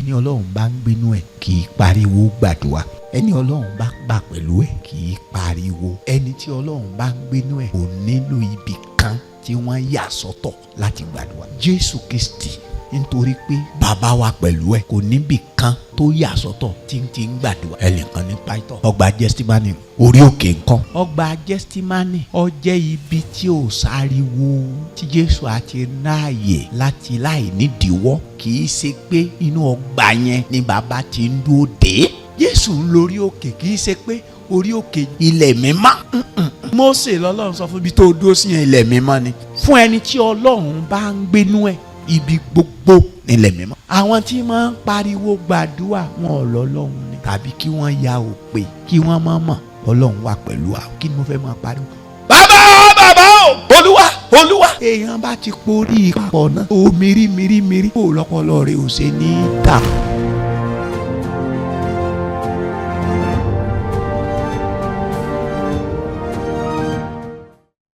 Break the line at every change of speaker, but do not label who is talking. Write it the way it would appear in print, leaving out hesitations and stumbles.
Ẹni Ọlọ́run bá ń gbénú ẹ̀ kì í pariwo gbàdúrà. Ẹni Ọlọ́run bá gbà pẹ̀lú ẹ̀ kì í pariwo. Ẹni tí Ọlọ́run bá ń gbénú ẹ̀ kò nílò ibì kan tí wọ́n yà sọ́tọ̀ láti gbàdúrà. Jésù Kristi, nítorí pé bàbá wa pẹ̀lú ẹ̀, kò níbì kan tó yà sọ́tọ̀ tí ń ti ń gbàdúrà. Ẹnìkan ní pàìtọ́, ọgbà Gẹ́stímánì, orí òkè ńkọ́? Ọgbà Gẹ́stímánì, ó jẹ́ ibi tí ò sáriwo, tí Jésù àti ráàyè láti láì nídìíwọ́. Kì í ṣe pé inú ọgbà yẹn ni bàbá ti ń dúró dé. Jésù ń lórí òkè, kì í ṣe pé orí òkè ilẹ̀ mímọ́. Mósè lọ́lọ́run sọ fún, ibi tó dúró sí yẹn, ilẹ̀ mímọ́ ni. Fún ẹni tí Ọlọ́run bá ń gbénú ẹ̀, ibi gbogbo nílẹ̀ mímọ́. Àwọn tí máa ń pariwo gbàdúrà, wọn ò lọ́lọ́run ni, tàbí kí wọ́n ya òpè, kí wọ́n má mọ̀ Ọlọ́run wà pẹ̀lú àwọn. Kí ni mo fẹ́ máa pariwo? Bàbá, bàbá o, Olúwa, Olúwa. Èèyàn bá ti porí papọ̀ náà, ó mírí mírí mírí kó lọ́pọlọ rẹ̀ ò ṣe ní í dà.